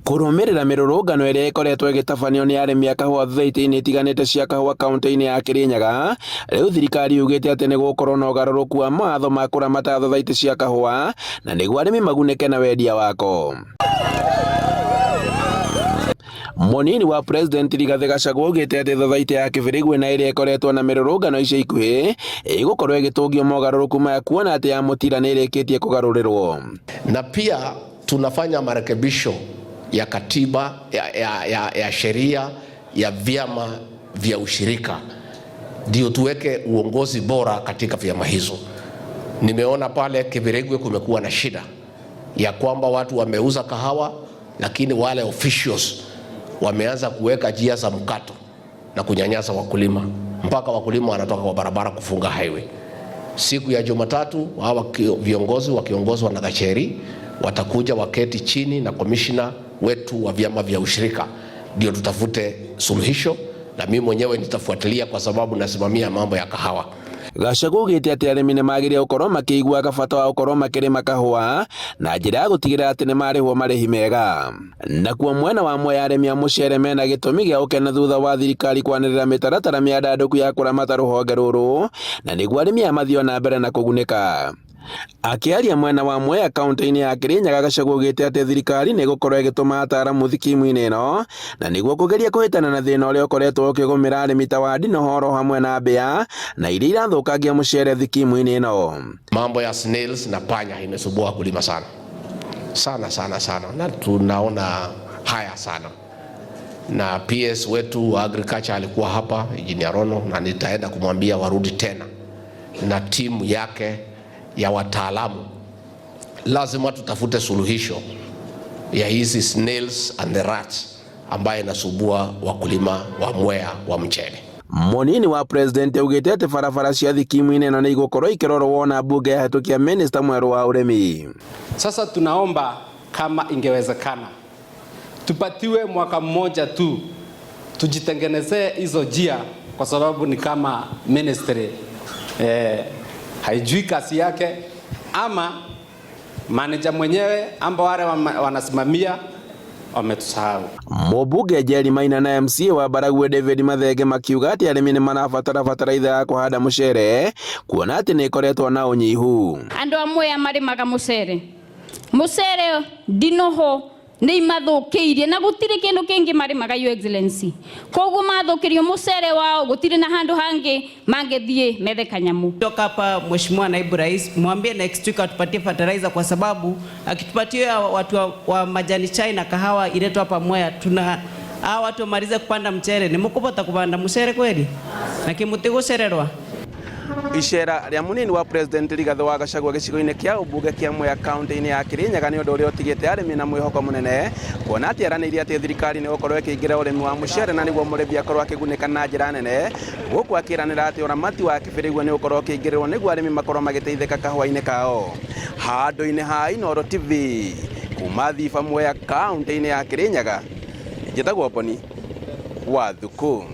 Kũrũmĩrĩra mĩrũrũngano ĩrĩa ĩkoretwo ĩgĩtabanio nĩ arĩmi a kahũa thothaitĩ-inĩ itiganĩte cia kahũa kaunti-inĩ ya Kirinyaga, rĩu thirikari yugĩte atĩ nĩ gũgũkorwo na ũgarũrũku wa mawatho ma kũramata thothaitĩ cia kahũa na nĩguo arĩmi magunĩke na wendia wako. Mũnini wa President Rigathĩ Gachagua augĩte atĩ thothaitĩ ya Kĩbĩrĩgwe na ĩrĩa ĩkoretwo na mĩrũrũngano ica ikuhĩ ĩgũkorwo ĩgĩtũngio mogarũrũku maya kuona atĩ ya Mũtira nĩ ĩrĩkĩtie kũgarũrĩrwo. Na pia tunafanya marekebisho ya katiba ya sheria ya vyama vya ushirika ndio tuweke uongozi bora katika vyama hizo. Nimeona pale Kibirigwe kumekuwa na shida ya kwamba watu wameuza kahawa, lakini wale officials wameanza kuweka njia za mkato na kunyanyasa wakulima mpaka wakulima wanatoka kwa barabara kufunga highway. Siku ya Jumatatu hawa viongozi wakiongozwa na Gacheri watakuja waketi chini na komishina wetu wa vyama vya ushirika ndio tutafute suluhisho, na mimi mwenyewe nitafuatilia kwa sababu nasimamia mambo ya kahawa. Gachagua augĩte atĩ arĩmi nĩ magĩrĩire gũkorwo makĩiguaga bata wa gũkorwo makĩrĩma kahũa na njĩra ya gũtigĩrĩra atĩ nĩ marĩhwo marĩhi mega. Nakuo mwena wa Mwea arĩmi a mũcere mena gĩtũmi gĩa gũkena thutha wa thirikari kwanĩrĩra mĩtaratara mĩandandũku ya kũramata rũhonge rũrũ na nĩguo arĩmi aya mathiĩ na mbere na kũgunĩka. Akĩaria mwena wa Mwea kaunti-inĩ ya Kirinyaga Gachagua augĩte atĩ thirikari nĩ ĩgũkorwo ĩgĩtũma ataaramu thikimu-inĩ ĩno na nĩguo kũgeria kũhĩtana na thĩna ũrĩa ũkoretwo ũkĩgũmĩra arĩmi ta wa ndinoho hamwe na mbĩa na iria irathũkangia mũcere thikimu-inĩ ĩno. Mambo ya snails na panya imesumbua wakulima sana sana sana sana, na tunaona haya sana, na PS wetu wa agriculture alikuwa hapa Engineer Rono, na nitaenda kumwambia warudi tena na timu yake ya wataalamu. Lazima tutafute suluhisho ya hizi snails and the rats ambaye inasumbua wakulima wa Mwea wa mchele. Mũnini wa president augĩte atĩ barabara cia thikimu-inĩ ĩno nĩ igũkorwo ikĩrorwo wona mbunge yahĩtũkia minista mwerũ wa ũrĩmi. Sasa tunaomba kama ingewezekana tupatiwe mwaka mmoja tu tujitengenezee hizo njia, kwa sababu ni kama ministry haijui kazi yake, ama manager mwenyewe amba wale wanasimamia wametusahau. Mũmbunge Jerry Maina na MCA wa Baragwe David Mathenge makiuga atĩ arĩmi nĩ marabatara bataraitha ya kũhanda mũcere kuona atĩ nĩ ĩkoretwo na ũnyihu. Andũ a Mwea marĩmaga mũcere, mũcere ndinoho nĩ imathũkĩirie na gũtirĩ kĩndũ kĩngĩ marĩmaga, Your Excellency. Koguo mathũkĩrio mũcere wao gũtirĩ na handũ hangĩ mangĩthiĩ methe kanyamu. Toka hapa Mheshimiwa Naibu Rais, mwambie next week atupatie fertilizer kwa sababu akitupatia watu wa majani chai na kahawa iletwa hapa Mwea, tuna hawa watu wamalize kupanda mchere ni mukubota kupanda mchere kweli na kimutigucererwa. Icera rĩa mũnini wa president Rigathĩ wa Gachagua gĩcigo-inĩ kĩa ũmbunge kĩa Mwea kaunti-inĩ ya Kirinyaga nĩ ũndũ ũrĩa ũtigĩte arĩmi na mwĩhoko mũnene kuona atĩ eranĩire atĩ thirikari nĩ gũkorwo ĩkĩingĩra ũrĩmi wa mũcere na nĩguo mũrĩmi akorwo akĩgunĩka na njĩra nene gũkũ akĩranĩra atĩ ũramati wa Kĩbĩrĩgwe nĩ ũkorwo ũkĩingĩrĩrwo nĩguo arĩmi makorwo magĩteithĩka kahũa-inĩ kao. Handũ-inĩ ha Inooro TV kuma Thiba Mwea kaunti-inĩ ya Kirinyaga, njĩtagwo Boni wa Thuku.